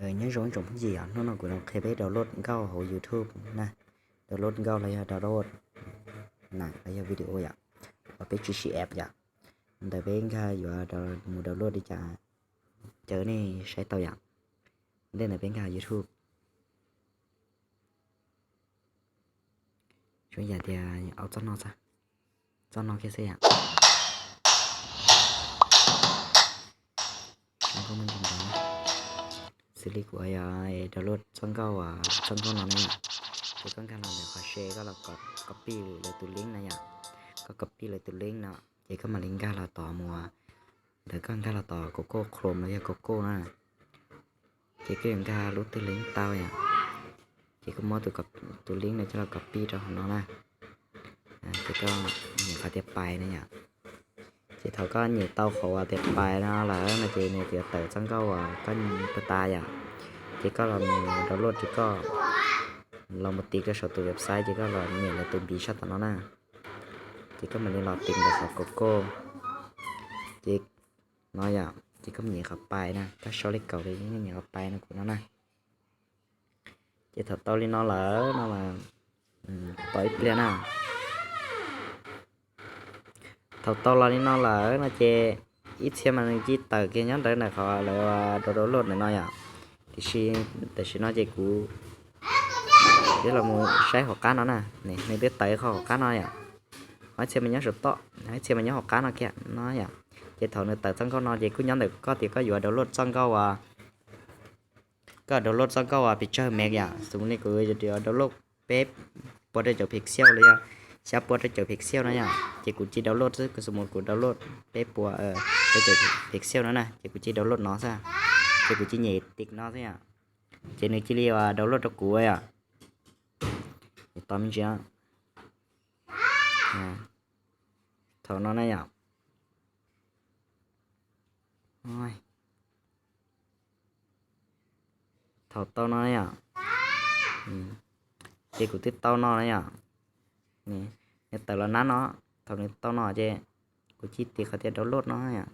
Nyob zoo ib tsoom phooj ywg yom, hnub no kuv los qhia peb download nkauj hauv YouTube na. Download nkauj los yog download neeg los yog video yom, uas peb tsis siv app yom. Ntawd peb nkag yuav mus download li cas, caw nej saib tau yom. Ntej ntawd peb nkag YouTube. Tsuas yam tias au txoj no xwb, txoj no kiag xwb yom. Xws li kuv yog download txoj nkauj, txoj nkauj no na yom. Ces koj nkag los ntawm qhov share, koj los copy lawv tus link na yom. Koj copy lawv tus link no, ces koj mam li nkag los tom mus, ntawm koj nkag los tom Google Chrome los yog Google na. Ces koj yuav nkag lub twg los yeej tau yom. Ces koj muab tus link no coj los copy rau hauv no na. Ces koj nyem qhov tias pais na yom. Ces thaum koj nyem tau qhov uas tias pais no lawm no ces nws yuav tawm txoj nkauj uas koj nyem puag ta yom. Ces koj los mus download ces koj los mus tiv rau saum tus website ces koj los nyem lawv tus npiv sab tom no na. Ces koj mam li los tiv ntawm qhov Google. Ces no yom, ces koj nyem qhov pais na, koj sau li kaum li nyem qhov pais no kuv no na. Ces thaum tau li no lawm no mas, tos ib pliag na. Thaum tau los li no lawm no ces ib txhia mas nws cia li tawm kiag nyob ntawd ntawm qhov lawv download ntawm no yom. Tiam sis tam sim no ces kuv twb los mus saib hauv qab no na, nws twb tawm qhov hauv qab no yom. Ho ib txhia mas nyob saum toj, ho ib txhia mas nyob hauv qab no kiag no yom. Ces thaum nws tawm txoj nkauj no ces kuj nyob ntawm koj tias koj yuav download txoj nkauj uas, koj download txoj nkauj uas pes tsawg meg yom. Xws li kuv yuav download peb puas rau caum pixel los yog xya puas rau caum pixel no yom. Ces kuv cia li download xwb, xws li kuv download peb puas rau caum pixel no na, ces kuv cia li download no xwb. Ces kuv cia li nyem tiv no xwb yom. Ces nws cia li download rau kuv yom. Tos me ntsis, thaum no na yom. Thaum tau no na yom. Ces kuv twb tau no na yom. Nws tawm los nab no, thaum nws tau no ces kuv cia li tiv qhov tias download no yom.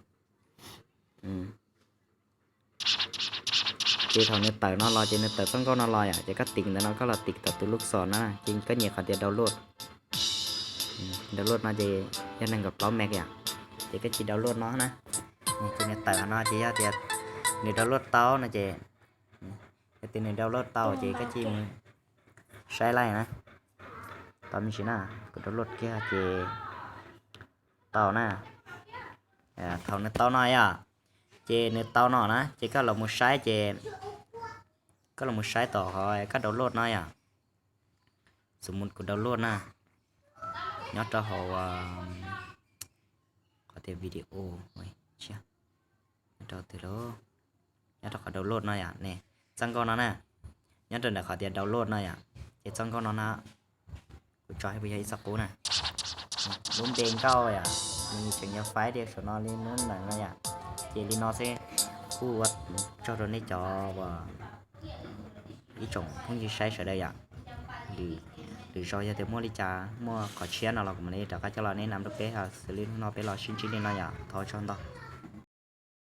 Ces thaum nws tawm no los ces nws tawm txoj nkauj no los yom, ces koj tiv ntawm no, koj los tiv tom tus lub xos na, ces koj nyem qhov tias download. Download no ces yog nees nkaum plaub meg yom, ces koj cia li download no na. Ces nws tawm no ces yog tias nws download tau no ces, yog tias nws download tau ces koj cia li mus saib laij na. Tos me ntsis na, kuv download kiag ces tau na. Thaum nws tau no yom, ces nws tau no na ces koj los mus saib ces, koj los mus saib tom qhov koj download no yom. Xws li kuv download na, nyob rau hauv qhov tias video, nyob rau twg lauj, nyob rau qhov download no yom, ne, txoj nkauj no na, nyob rau ntawm qhov tias download no yom, ces txoj nkauj no na, kuv tso puas yog ib txoj qub na, lub npe nkauj yom, nws tseem yog faib tias saum no li lub ntawm no yom, ces li no xwb, kuj ua tsaug rau nej cov uas ib tsoom phooj ywg saib sawv daws yom. Lwm zaus yog tias muaj li cas muaj qhov tshiab no los kuv mam li rov qab coj los nej nab rau peb, xws li hnub no peb los sib ntsib li no yom, thov ua tsaug ntau.